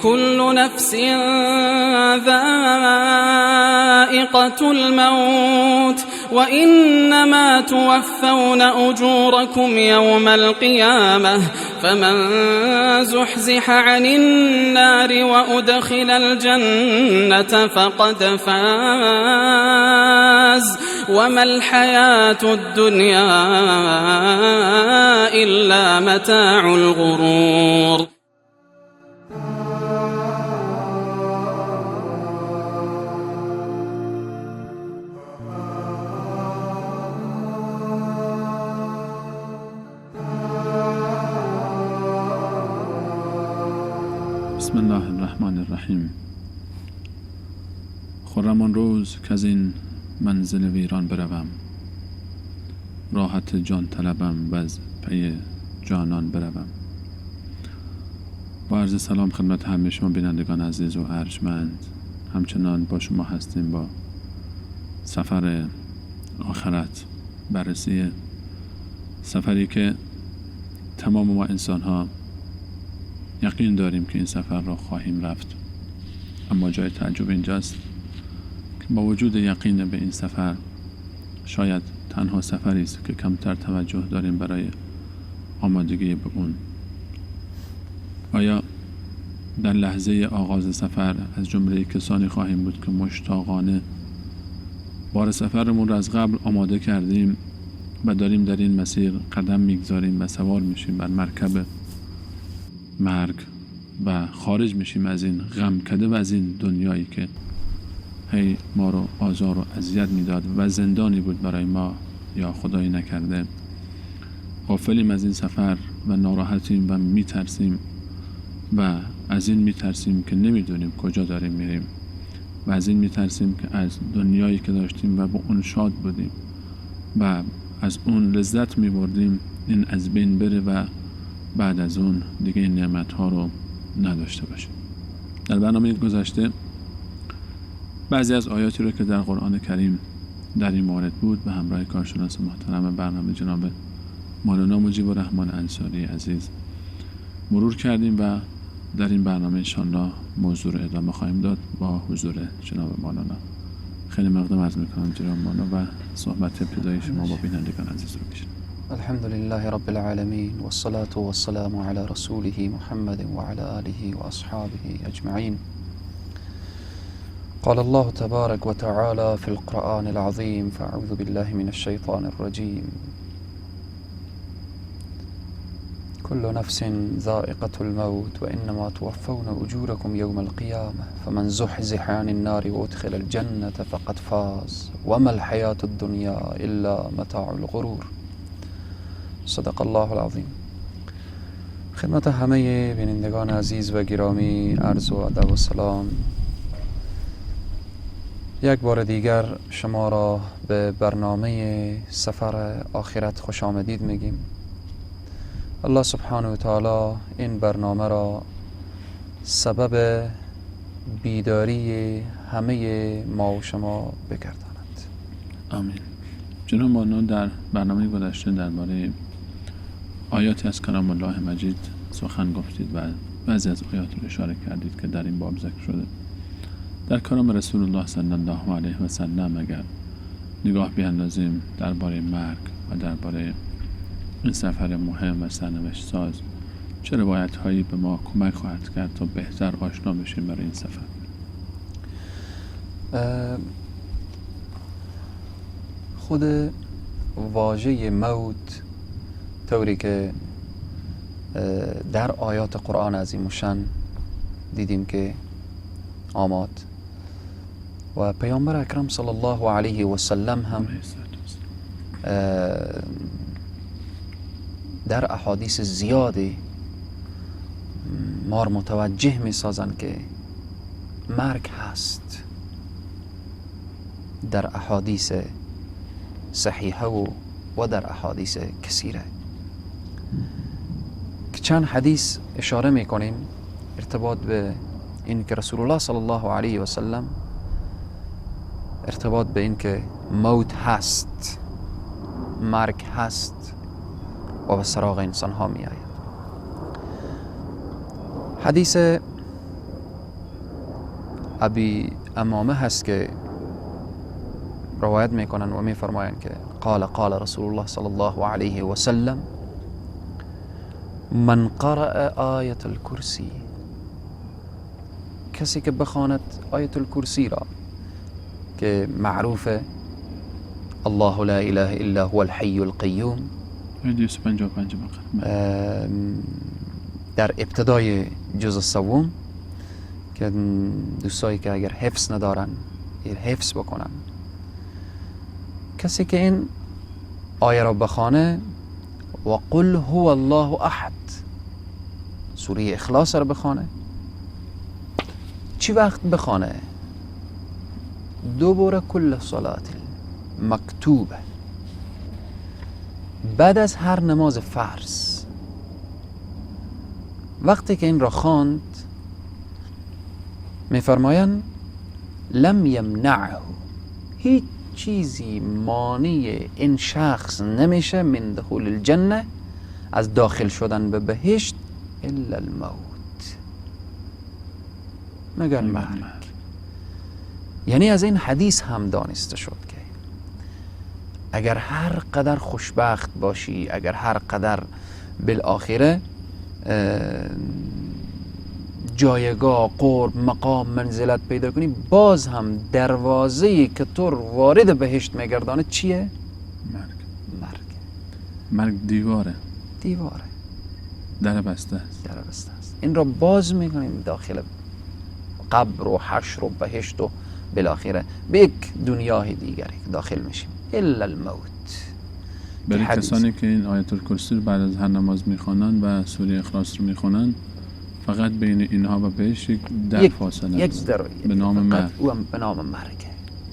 كل نفس ذائقة الموت وإنما توفون أجوركم يوم القيامة فمن زحزح عن النار وأدخل الجنة فقد فاز وما الحياة الدنيا إلا متاع الغرور. بسم الله الرحمن الرحیم. خرم آن روز که از این منزل ویران بروم، راحت جان طلبم و از پی جانان بروم. با عرض سلام خدمت همه شما بینندگان عزیز و ارجمند، همچنان با شما هستیم با سفر آخرت، بررسی سفری که تمام ما انسان ها یقین داریم که این سفر را خواهیم رفت. اما جای تعجب اینجاست که با وجود یقین به این سفر، شاید تنها سفری است که کمتر توجه داریم برای آمادگی به اون. آیا در لحظه آغاز سفر از جمله کسانی خواهیم بود که مشتاقانه بار سفرمون را از قبل آماده کردیم و داریم در این مسیر قدم میگذاریم و سوار میشیم بر مرکب مرگ و خارج میشیم از این غمکده و از این دنیایی که هی ما رو آزار و اذیت میداد و زندانی بود برای ما، یا خدایی نکرده غافلیم از این سفر و ناراحتیم و میترسیم و از این میترسیم که نمیدونیم کجا داریم میریم و از این میترسیم که از دنیایی که داشتیم و با اون شاد بودیم و از اون لذت میبردیم این از بین بره و بعد از اون دیگه این نعمت‌ها رو نداشته باشیم. در برنامه گذشته بعضی از آیاتی رو که در قرآن کریم در این مورد بود به همراه کارشناس محترم برنامه جناب مولانا مجیب الرحمن انصاری عزیز مرور کردیم و در این برنامه انشالله موضوع رو ادامه خواهیم داد با حضور جناب مولانا. خیلی مقدم عرض میکنم جناب مولانا و صحبت ابتدایی شما با بینندگان عزیز رو بشنویم. الحمد لله رب العالمين والصلاة والسلام على رسوله محمد وعلى آله وأصحابه أجمعين. قال الله تبارك وتعالى في القرآن العظيم: فأعوذ بالله من الشيطان الرجيم. كل نفس ذائقة الموت وإنما توفون أجوركم يوم القيامة فمن زحزح عن النار وأدخل الجنة فقد فاز وما الحياة الدنيا إلا متاع الغرور. صدق الله العظیم. خدمت همه بینندگان عزیز و گرامی عرض و ادب و سلام. یک بار دیگر شما را به برنامه سفر آخرت خوش آمدید میگیم. الله سبحانه و تعالی این برنامه را سبب بیداری همه ما و شما بگرداند. آمین. جناب مولانا در برنامه گذشته درباره آیاتی از کلام الله مجید سخن گفتید و بعضی از آیات رو اشاره کردید که در این باب ذکر شده. در کلام رسول الله صلی الله علیه و سلم اگر نگاه بیاندازیم درباره مرگ و درباره این سفر مهم و سرنوشت ساز، چه روایت هایی به ما کمک خواهد کرد تا بهتر آشنا بشیم برای این سفر؟ خود واژه موت طوری که در آیات قرآن عظیم الشان دیدیم که آمد و پیامبر اکرم صلی الله علیه و سلم هم در احادیث زیادی ما را متوجه می سازند که مرگ هست. در احادیث صحیحه و در احادیث کثیره که چند حدیث اشاره میکنیم ارتباط به این که رسول الله صلی الله علیه و سلم ارتباط به این که موت هست، مرگ هست و به سراغ انسان ها می آید. حدیث ابی امامه هست که روایت میکنن و میفرمایند که قال قال رسول الله صلی الله علیه و سلم من قرأ آیة الکرسی، کسی که بخواند آیة الکرسی را که معروفه الله لا اله الا هو الحی القیوم، 255 بقره، در ابتدای جزء سوم، که دوستایی که اگر حفظ ندارن حفظ بکنن، کسی که این آیه را بخوانه و قل هو الله احد، سوره اخلاص را بخوانه، چی وقت بخوانه؟ دوباره کل صلات مکتوبه، بعد از هر نماز فرض. وقتی که این را خواند میفرمایند لم یمنعه، هیچ چیزی مانع این شخص نمیشه من دخول الجنه، از داخل شدن به بهشت، الا الموت، مگر مرگ. یعنی از این حدیث هم دانسته شد که اگر هر قدر خوشبخت باشی، اگر هر قدر بالآخره جایگاه، قرب، مقام، منزلت پیدا کنی، باز هم دروازه‌ای که تو وارد بهشت میگردانه چیه؟ مرگ. مرگ. مرگ دیواره. دیواره. در بسته است. در بسته است. این را باز میکنیم داخل قبر و حشر و بهشت و بالاخره به یک دنیای دیگری داخل میشیم. الا الموت. برای کسانی که این آیت الکرسی رو بعد از هر نماز میخوانند و سوره اخلاص رو میخوانند، فقط بین اینها و بهش یک در فاصله یک در به نام مرگ. او هم به نام مرگ.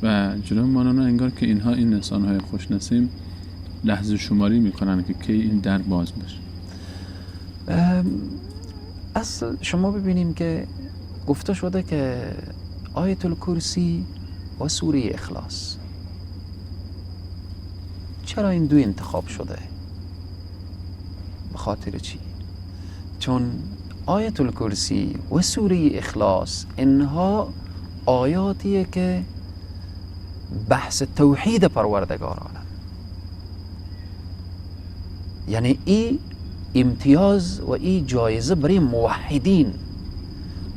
و جلو مانانا انگار که اینها، این انسان‌های خوشنصیب، لحظه شماری میکنن که کی این در باز بشه. اصل شما ببینیم که گفته شده که آیت الکرسی و سوره اخلاص، چرا این دو انتخاب شده؟ به خاطر چی؟ چون آیت الکرسی و سوره اخلاص اینها آیاتیه که بحث توحید پروردگار عالم، یعنی ای امتیاز و ای جایزه برای موحدین،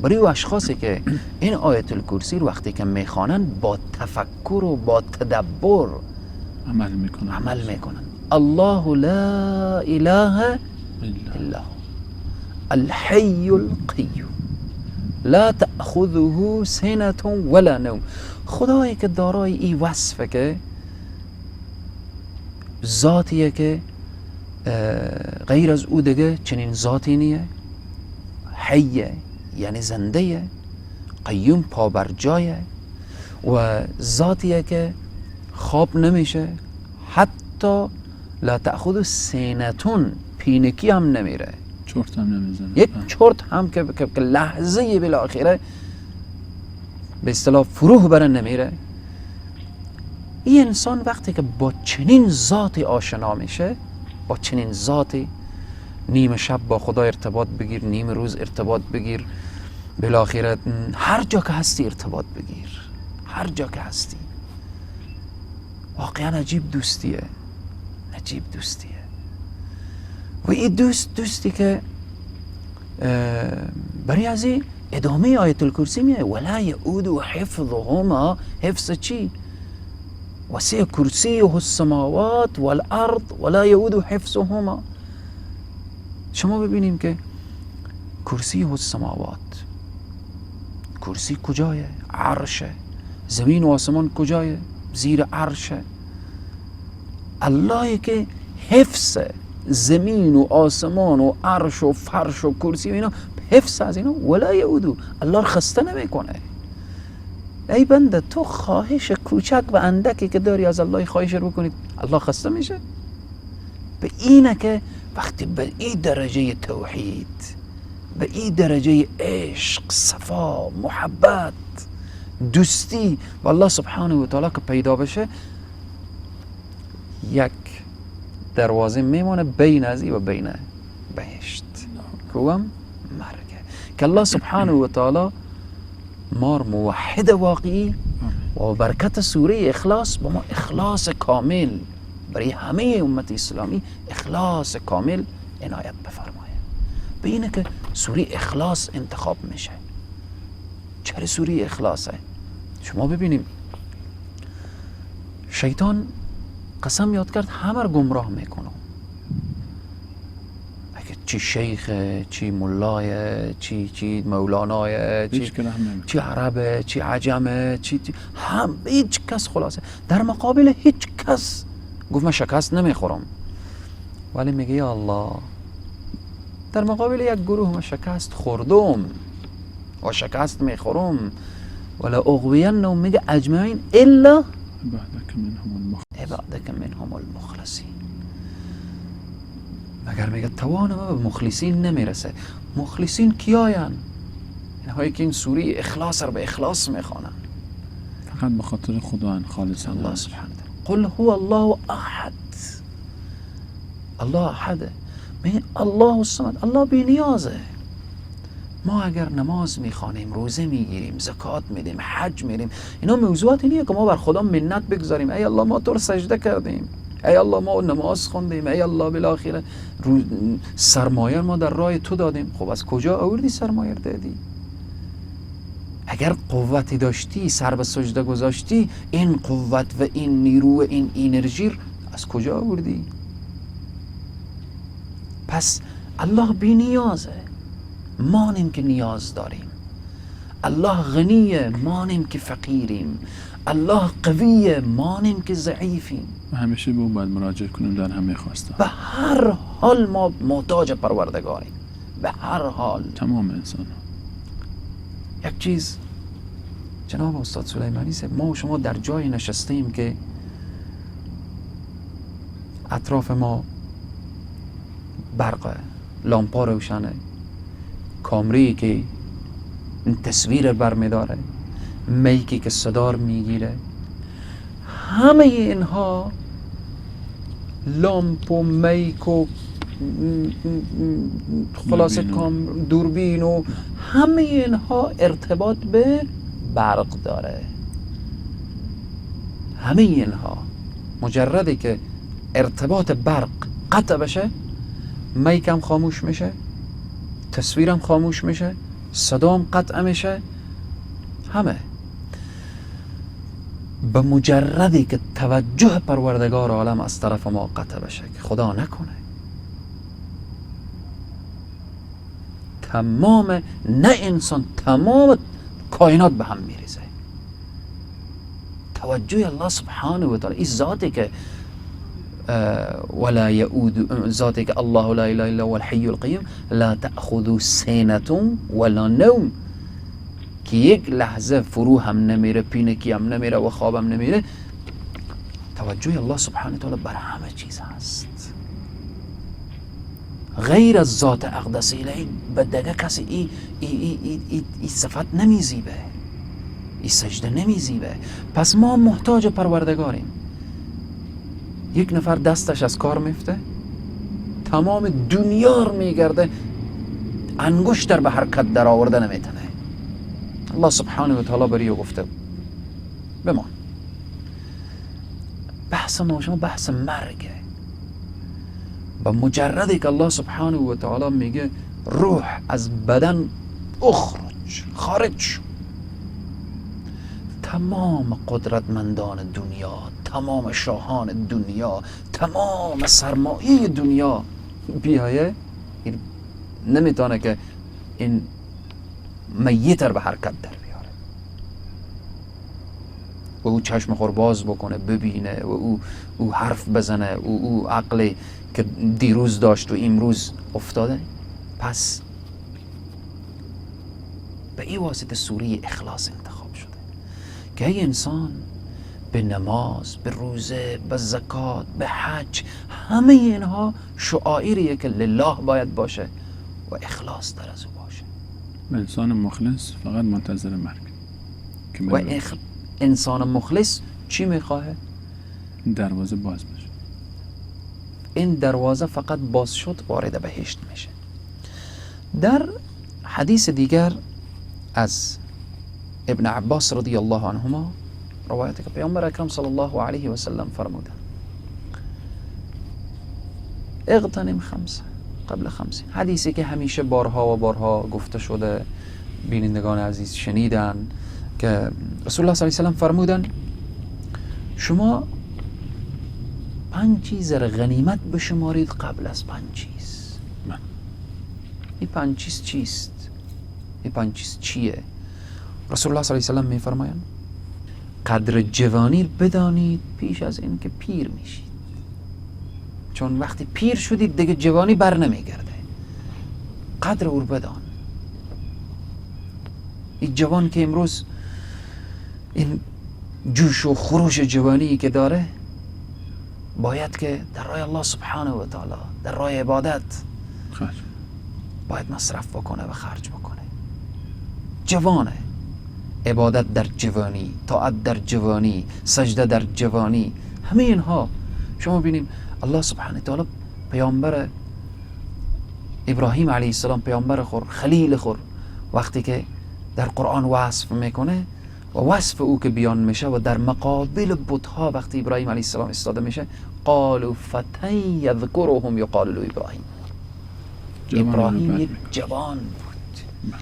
برای اشخاصی که این آیت الکرسی رو وقتی که میخوانن با تفکر و با تدبر عمل میکنن. عمل میکنن. الله لا اله الا هو الحی القیوم لا تأخذه سنة ولا نوم. خدایی که دارای ای وصفه که ذاتیه که غیر از او دیگه چنین ذاتی نیه، حیه یعنی زنده، قیوم پابرجایه و ذاتیه که خواب نمیشه، حتی لا تأخذ سنتون، پینکی هم نمیره، چرت هم نمیزنه، یک چرت هم که لحظه بالاخره به اصطلاح فروه بره نمیره. این انسان وقتی که با چنین ذاتی آشنا میشه، با چنین ذاتی نیم شب با خدا ارتباط بگیر، نیم روز ارتباط بگیر، بالاخره هر جا که هستی ارتباط بگیر، هر جا که هستی. واقعا عجیب دوستیه، عجیب دوستیه. و این دوست دوستی که برای از این ادامه آیت الکرسی میه ولا یؤود حفظهما. حفظ چی؟ وسع کرسیه السماوات والارض ولا یؤود حفظهما. شما ببینیم که کرسیه السماوات، کرسی کجایه؟ عرشه. زمین و آسمان کجایه؟ زیر عرشه. اللهی که حفظ زمین و آسمان و عرش و فرش و کرسی و اینا، حفظ از اینا، ولا یعودو، الله رو خسته نمیکنه. ای بنده تو خواهش کوچک و اندکی که داری از الله خواهش رو بکنید، الله خسته میشه؟ به اینه که وقتی به این درجه توحید، به این درجه عشق، صفا، محبت، دوستی و الله سبحانه و تعالی که پیدا بشه، یک دروازه میمانه بین از ای و بین بهشت، که هم مرگه. که الله سبحانه و تعالی ما رو موحد واقعی و برکت سوره اخلاص با ما اخلاص کامل برای همه امت اسلامی اخلاص کامل عنایت بفرمایه. به اینه که سوره اخلاص انتخاب میشه. چرا سوره اخلاصه؟ شما ببینیم شیطان قسم یاد کرد همه رو گمراه میکنه. اگه چی شیخه، چی ملایه، چی مولانایه، چی عربه، چی عجمه، چی هم هیچ کس، خلاصه در مقابل هیچ کس گفت من شکست نمیخورم، ولی میگه یا الله در مقابل یک گروه من شکست خوردم و شکست میخورم، ولا اغوینهم، میگه اجمعین الا عبادك منهم المخلصین. مگر میگه توان ما به مخلصین نمیرسه. مخلصین کیاین؟ اینهایی که این سوره اخلاص رو به اخلاص میخوانن، فقط به خاطر خدا خالص. الله سبحانه قل هو الله احد، الله احده، الله الصمد، الله بی نیازه. ما اگر نماز میخوانیم، روزه میگیریم، زکات میدیم، حج میریم، اینا موضوعاتی نیه که ما بر خدا منت بگذاریم. ای الله ما تو رو سجده کردیم، ای الله ما نماز خوندیم، ای الله بالاخره سرمایه ما در راه تو دادیم. خب از کجا آوردی سرمایه دادی؟ اگر قوتی داشتی، سر به سجده گذاشتی، این قوت و این نیرو و این انرژی از کجا آوردی؟ پس الله بی نیازه، ما نیم که نیاز داریم. الله غنیه، ما نیم که فقیریم. الله قویه، ما نیم که ضعیفیم. و همیشه به او باید مراجعه کنیم در همه خواسته. به هر حال ما محتاج پروردگاریم، به هر حال تمام انسان. یک چیز جناب استاد سلیمانی صاحب، ما و شما در جای نشستیم که اطراف ما برق، لامپا روشنه، کامری که تصویر برمیداره، میکی که صدار میگیره، همه اینها لامپ و میک و خلاصه دوربین و همه اینها ارتباط به برق داره. همه اینها مجرده که ارتباط برق قطع بشه، میکم خاموش میشه، تصویرم خاموش میشه، صدام قطع میشه، همه. به مجردی که توجه پروردگار عالم از طرف ما قطع بشه، که خدا نکنه، تمام نه انسان، تمام کائنات به هم میریزه. توجه الله سبحانه و تعالی، این ذاتی که ولا يؤود، ذاتی که الله لا اله الا هو الحي القيوم لا تأخذ سنة ولا نوم، که یک لحظه فرو هم نمیره، پینکی هم نمیره و خوابم نمیره. توجه الله سبحانه و تعالی بر همه چیز هست، غیر از ذات اقدس الهی به دیگه کسی ای ای ای ای ای, ای صفت نمیزیبه، ای سجده نمیزیبه. پس ما محتاج پروردگاریم. یک نفر دستش از کار میفته، تمام دنیا رو میگرده، انگشتر به حرکت در آورده نمیتونه. الله سبحانه و تعالی بری گفته بمان. بحث ما شما بحث مرگه. با مجردی که الله سبحانه و تعالی میگه روح از بدن اخرج، خارج شو، تمام قدرتمندان دنیا، تمام شاهان دنیا، تمام سرمایه دنیا بیایه، نمیتونه که این میت رو به حرکت در بیاره و او چشم خور باز بکنه ببینه و او حرف بزنه و او عقلی که دیروز داشت و امروز افتاده. پس به این واسطه سوره اخلاص انتخاب شده که ای انسان به نماز، به روزه، به زکات، به حج، همه اینها شعائریه که لله باید باشه و اخلاص در از او باشه. انسان مخلص فقط منتظر مرگ و انسان مخلص چی میخواه؟ دروازه باز بشه. این دروازه فقط باز شد وارد بهشت میشه. در حدیث دیگر از ابن عباس رضی الله عنهما روایت که پیامبر اکرم صلی الله علیه و سلم فرمودن اغتنم خمسه قبل خمسین. حدیثی که همیشه بارها و بارها گفته شده، بینندگان عزیز شنیدن که رسول الله صلی الله علیه و سلم فرمودن شما 5 چیز را غنیمت بشمارید قبل از 5 چیز. این 5 چیز چیست؟ این 5 چیز چیه؟ رسول الله صلی الله علیه و سلم میفرمایند قدر جوانی بدانید پیش از این که پیر میشید، چون وقتی پیر شدید دیگه جوانی بر نمیگرده. قدر او بدان. این جوان که امروز این جوش و خروش جوانی که داره، باید که در راه الله سبحانه و تعالی، در راه عبادت باید مصرف بکنه و خرج بکنه. جوانه، عبادت در جوانی، طاعت در جوانی، سجده در جوانی، همه اینها. شما ببینیم الله سبحانه تعالی پیامبر ابراهیم علیه السلام، پیامبر خور، خلیل خور، وقتی که در قرآن وصف میکنه و وصف او که بیان میشه و در مقابل بتها وقتی ابراهیم علیه السلام استاده میشه، قالوا فتی یذکرهم یقال له ابراهیم. ابراهیم یک جوان بود،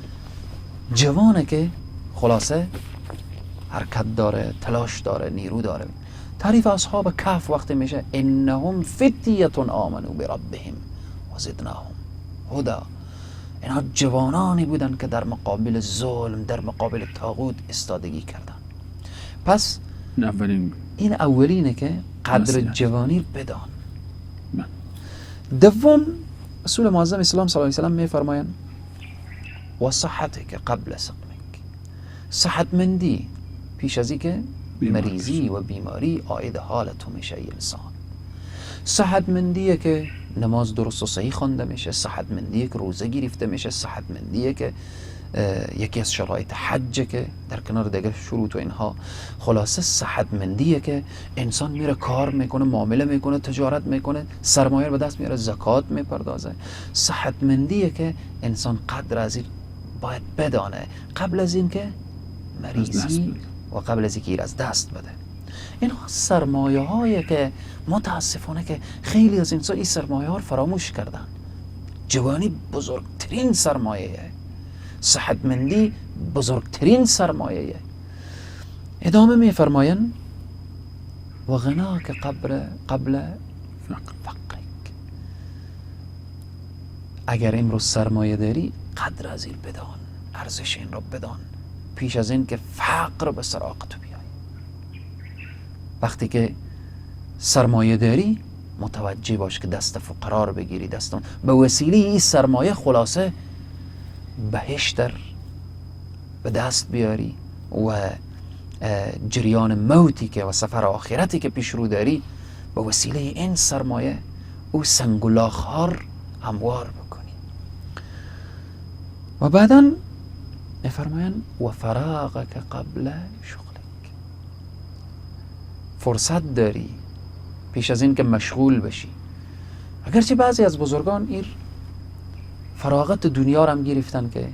جوانه که خلاصه حرکت داره، تلاش داره، نیرو داره. تعریف اصحاب کهف وقتی میشه انهم فتیه آمنوا بربهم و زدناهم هدی. اینها جوانانی بودن که در مقابل ظلم، در مقابل طاغوت استادگی کردن. پس این اولینه که قدر جوانی بدان. دوم، رسول معظم اسلام صلی الله علیه و سلم میفرمایند و صحتک قبل سقمک، صحتمندی پیش از اینکه مریضی و بیماری عاید حال تو میشه ای انسان. صحتمندیه که نماز درست و صحیح خوانده میشه، صحتمندیه که روزه گرفته میشه، صحتمندیه که یکی از شرایط حج که در کنار دیگه شروط و اینها. خلاصه صحتمندیه که انسان میره کار میکنه، معامله میکنه، تجارت میکنه، سرمایه رو به دست میاره، زکات میپردازه. صحتمندیه که انسان قدر از این باید بدانه قبل از اینکه مریضی و قبل از اینکه از دست بده. اینها سرمایه هایی که متاسفانه که خیلی از انسان این سرمایه ها رو فراموش کردن. جوانی بزرگترین سرمایه، صحتمندی بزرگترین سرمایه. ادامه می فرماین و غناک قبل فقرک. اگر امروز سرمایه داری قدر از این بدان، ارزش این رو بدان پیش از این که فقر به سراغ تو بیای. وقتی که سرمایه داری متوجه باش که دست فقرا رو بگیری، دستون به وسیله این سرمایه خلاصه بهشت به دست بیاری و جریان موتی که و سفر آخرتی که پیش رو داری به وسیله این سرمایه او سنگلاخ هموار بکنی. و بعدا میفرمایند و فراغک قبل شغلک. فرصت داری پیش از این که مشغول بشی. اگرچه بعضی از بزرگان این فراغت دنیا رو هم گرفتن که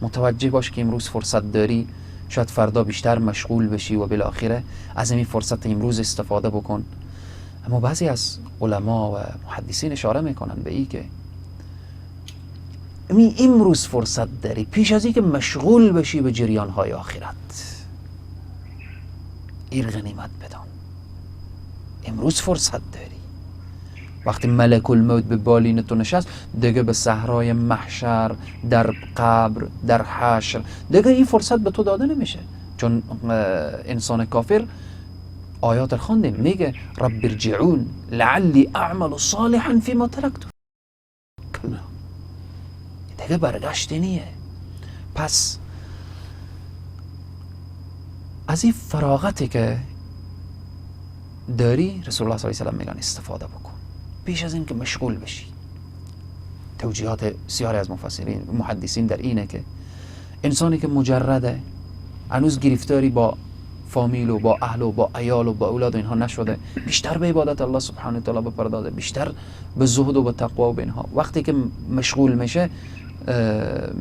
متوجه باش که امروز فرصت داری، شاید فردا بیشتر مشغول بشی و بالاخره از این فرصت امروز استفاده بکن. اما بعضی از علما و محدثین اشاره میکنن به این که امروز فرصت داری پیش از این که مشغول بشی به جریانهای آخرت، این غنیمت بدان. امروز فرصت داری. وقتی ملک الموت به بالین تو نشست دیگه به صحرای محشر، در قبر، در حشر دیگه این فرصت به تو داده نمیشه. چون انسان کافر آیات خواندیم میگه رب ارجعون لعلی اعمل صالحا فيما ترکت. کلا دیگه برگشتی نیه. پس از این فراغتی که داری رسول الله صلی الله علیه و سلم میگن استفاده بکن پیش از اینکه مشغول بشی. توجیهات بسیاری از مفسرین محدثین در اینه که انسانی که مجرده، هنوز گرفتاری با فامیل و با اهل و با عیال و با اولاد و اینها نشده، بیشتر به عبادت الله سبحانه و تعالی بپردازه، بیشتر به زهد و به تقوا و به اینها. وقتی که مشغول میشه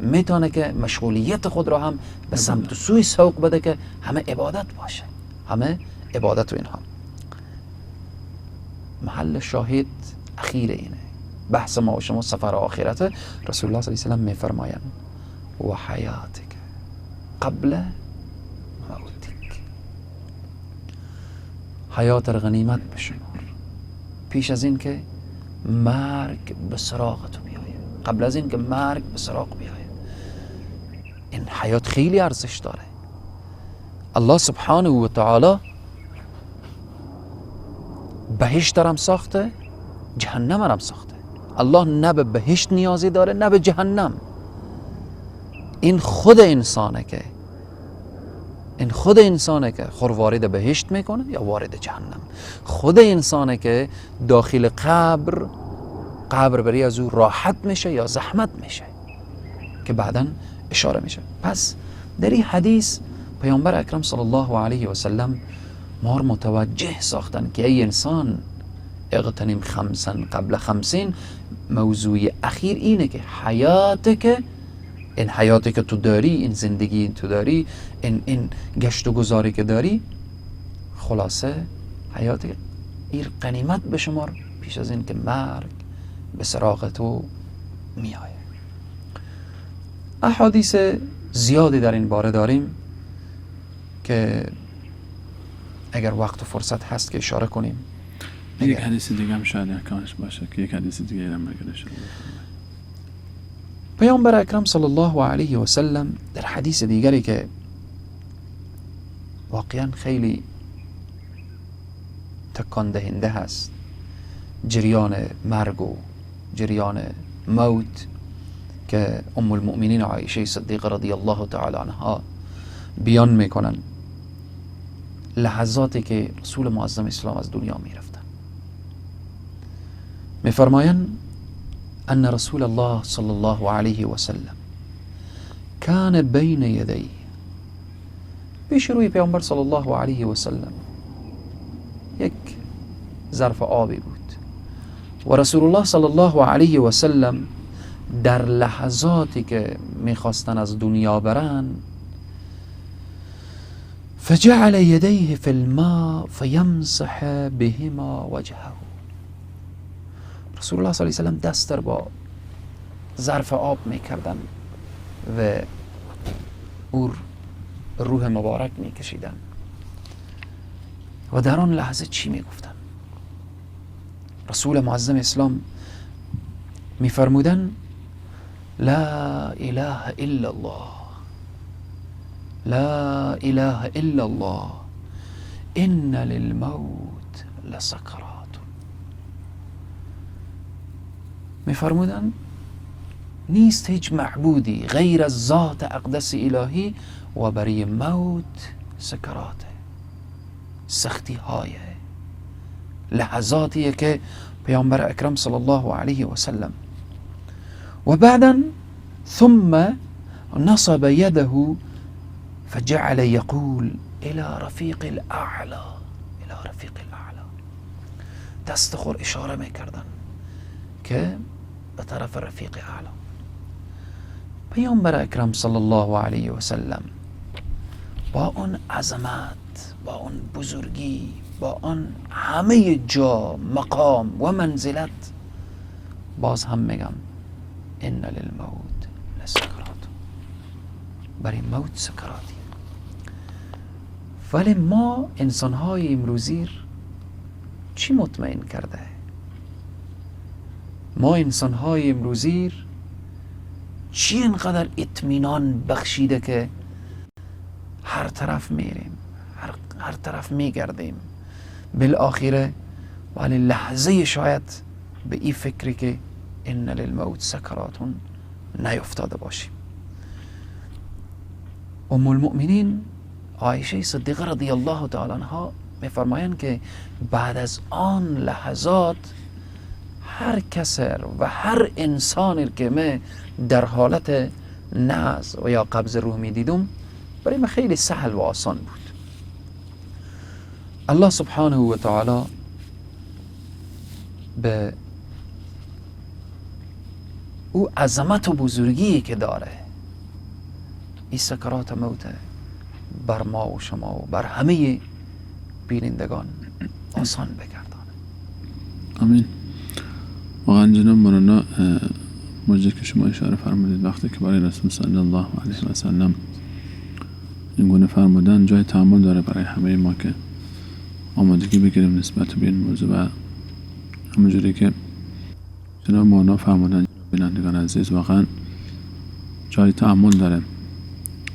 میتونه که مشغولیت خود را هم به سمت و سوی سوق بده که همه عبادت باشه، همه عبادت و اینها. محل شاهد اخیر اینه بحث ما و شما، سفر آخرته. رسول الله صلی الله علیه و سلم میفرمایند و حیاتک قبل موتک، حیات را غنیمت بشمار پیش از این که مرگ به سراغ تو بیایه، قبل از این که مرگ به سراغ بیایه. این حیات خیلی ارزش داره. الله سبحانه و تعالی بهشت رم ساخته، جهنم رم ساخته. الله نه به بهشت نیازی داره نه به جهنم. این خود انسانه که، این خود انسانه که خور وارد بهشت میکنه یا وارد جهنم. خود انسانه که داخل قبر، قبر بری از او راحت میشه یا زحمت میشه که بعدا اشاره میشه. پس در این حدیث پیامبر اکرم صلی الله علیه و سلم ما رو متوجه ساختن که ای انسان اغتنم خمسا قبل خمسین. موضوع اخیر اینه که حیاتی که، این حیاتی که تو داری، این زندگی تو داری، این گشت و گذاری که داری، خلاصه حیات ایر غنیمت بشمار پیش از این که مرگ به سراغ تو میآید. احادیث زیادی در این باره داریم که اگر وقت و فرصت هست که اشاره کنیم. یک حدیث دیگه هم شاید احکامش باشه که یک حدیث دیگه هم اگر اشاره بکنیم. پیامبر اکرم صلی الله علیه و سلم در حدیث دیگری که واقعا خیلی تکان دهنده هست، جریان مرگ و جریان موت که ام المؤمنین عایشه صدیقه رضی الله تعالی عنها بیان میکنن، لحظاتی که رسول معظم اسلام از دنیا میرفتن، میفرمایند أن رسول الله صلى الله عليه وسلم كان بين يديه، پیش روی پیامبر صلی الله علیه و سلم یک ظرف آبی بود و رسول الله صلی الله علیه و سلم در لحظاتی که میخواستن از دنیا برن، فجعل يديه في الماء فيمسح بهما وجهه. رسول الله صلی الله علیه و سلم دست با ظرف آب میکردن و اور روح مبارک میکشیدن و در آن لحظه چی میگفتن؟ رسول معظم اسلام میفرمودن لا اله الا الله، لا اله الا الله، ان للموت لسکرات. میفرمودن نیست هیچ معبودی غیر از ذات اقدس الهی و برای موت سکراته، سختی های لحظاتیه که پیامبر اکرم صلی الله علیه و سلم و بعدا ثم نصب يده فجعل يقول الى رفیق الاعلى، الى رفیق الاعلى. دست خور اشاره میکردن که به طرف رفیق اعلی. پیامبر اکرم صلی الله علیه و سلم با اون عظمت، با اون بزرگی، با آن همه جا مقام و منزلت، باز هم میگم ان للموت لسکرات، برای موت سکراتی. ولی ما انسانهای امروزی چی مطمئن کرده؟ ما انسانهای امروزی چی اینقدر اطمینان بخشیده که هر طرف میریم، هر طرف میگردیم، بالآخره ولی لحظه شاید به این فکری که ان للموت سکراتون نیفتاده باشیم. ام المؤمنین عایشه صدیقه رضی الله تعالی عنها میفرمایند که بعد از آن لحظات هر کسر و هر انسانی که من در حالت نعز و یا قبض روح می دیدم برای من خیلی سهل و آسان بود. الله سبحانه و تعالی به او عظمت و بزرگی که داره، این سکرات موت بر ما و شما و بر همه بینندگان آسان بگردانه. آمین. واقعا جناب مولانا، موضوعی که شما اشاره فرمودید وقتی که برای رسول صلی الله علیه و سلم این گونه فرمودن، جای تأمل داره برای همه ما که آمادگی بگیریم نسبت به این موضوع. و همونجوری که جناب مولانا فرمودن، بینندگان عزیز، واقعا جای تأمل داره،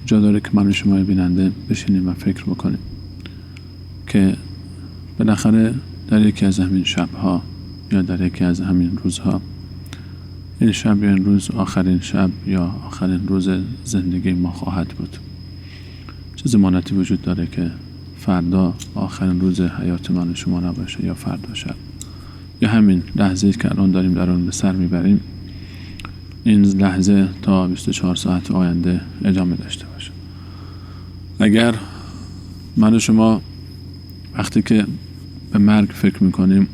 جا داره که من و شما بیننده بشینیم و فکر بکنیم که بالاخره در یکی از همین شبها یا در یکی از همین روزها، این شب یا این روز آخرین شب یا آخرین روز زندگی ما خواهد بود. چه ضمانتی وجود داره که فردا آخرین روز حیات من و شما نباشه، یا فردا شب، یا همین لحظه‌ای که الان داریم در آن به سر میبریم، این لحظه تا 24 ساعت آینده ادامه داشته باشه. اگر من و شما وقتی که به مرگ فکر میکنیم،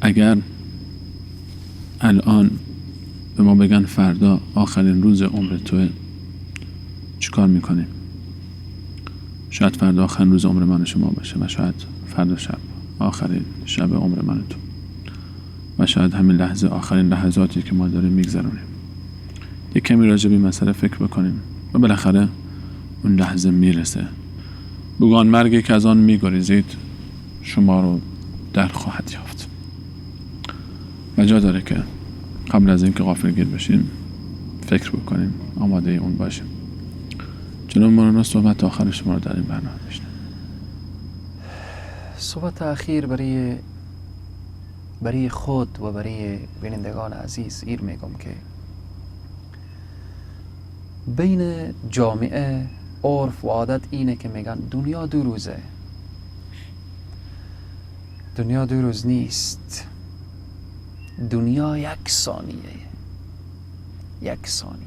اگر الان به ما بگن فردا آخرین روز عمر توه، چیکار میکنیم؟ شاید فردا آخرین روز عمر من و شما باشه و شاید فردا شب آخرین شب عمر من و تو، و شاید همین لحظه آخرین لحظاتی که ما داریم میگذرونیم. یک کمی راجع به این مسئله فکر بکنیم و بالاخره اون لحظه میرسه. بگو آن مرگی که از آن میگریزید شما رو در خواهد یافت. و جا داره که قبل از اینکه غافلگیر بشیم فکر بکنیم، آماده اون باشیم. جناب مولانا، صحبت آخر شما رو در این برنامه بشنویم. صحبت اخیر برای خود و برای بینندگان عزیز ایر میگم که بین جامعه عرف و عادت اینه که میگن دنیا دو روزه. دنیا دو روز نیست، دنیا یک ثانیه، یک ثانیه.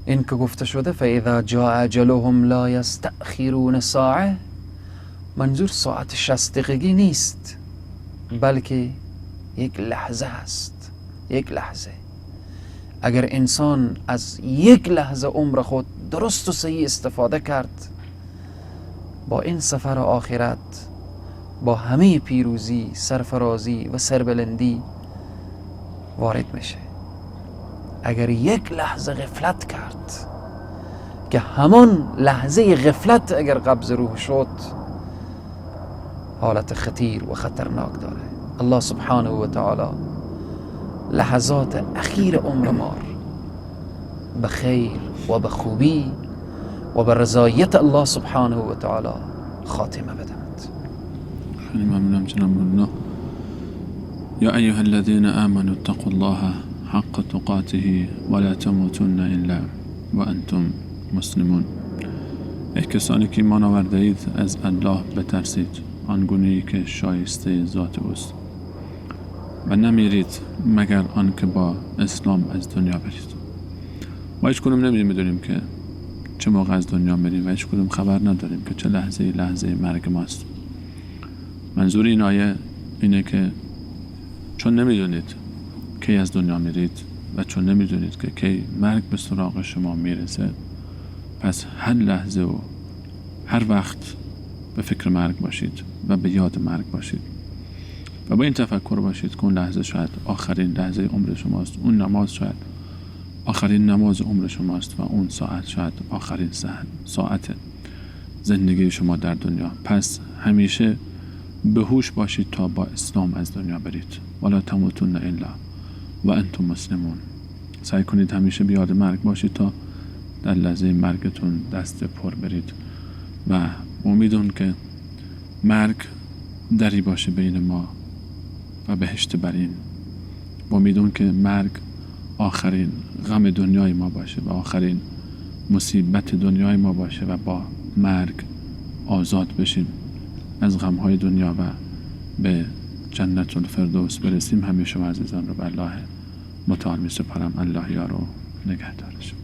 این که گفته شده فاذا جاء اجلهم لا یستأخرون ساعه، منظور ساعت 60 دقیقه نیست، بلکه یک لحظه است. یک لحظه. اگر انسان از یک لحظه عمر خود درست و صحیح استفاده کرد، با این سفر آخرت با همه پیروزی، سرفرازی و سربلندی وارد میشه. اگر یک لحظه غفلت کرد، که همان لحظه غفلت اگر قبض روح شد، حالت خطیر و خطرناک داره. الله سبحانه و تعالی لحظات اخیر عمر ما به خیر و به خوبی و به رضایت الله سبحانه و تعالی خاتمه بدهد. خیلی ممنونم جناب مولانا. یا ایها الذین آمنوا اتقوا الله حق تقاته ولا تموتن الا وانتم مسلمون. ای کسانی که ایمان آورده اید، از الله بترسید آنگونه که شایسته ذات اوست و نمیرید مگر آنکه با اسلام از دنیا برید. ما هیچ کدوم نمیدونیم که چه موقع از دنیا میریم و هیچ کدوم خبر نداریم که چه لحظه لحظه مرگ ماست. منظور این آیه اینه که چون نمیدونید کی از دنیا میرید و چون نمیدونید که کی مرگ به سراغ شما میرسه، پس هر لحظه و هر وقت به فکر مرگ باشید و به یاد مرگ باشید و با این تفکر باشید که اون لحظه شاید آخرین لحظه عمر شماست، اون نماز شاید آخرین نماز عمر شماست و اون ساعت شاید آخرین ساعت زندگی شما در دنیا. پس همیشه به هوش باشید تا با اسلام از دنیا برید. ولا تموتن الا و انتم مسلمون. سعی کنید همیشه به یاد مرگ باشید تا در لحظه مرگتون دست پر برید و امیدون که مرگ دری باشه بین ما و بهشت برین. امیدون که مرگ آخرین غم دنیای ما باشه و آخرین مصیبت دنیای ما باشه و با مرگ آزاد بشیم از غمهای دنیا و به جنت الفردوس برسیم. همه شما عزیزان رو به الله متعال می سپارم. الله یارو نگهدارشون.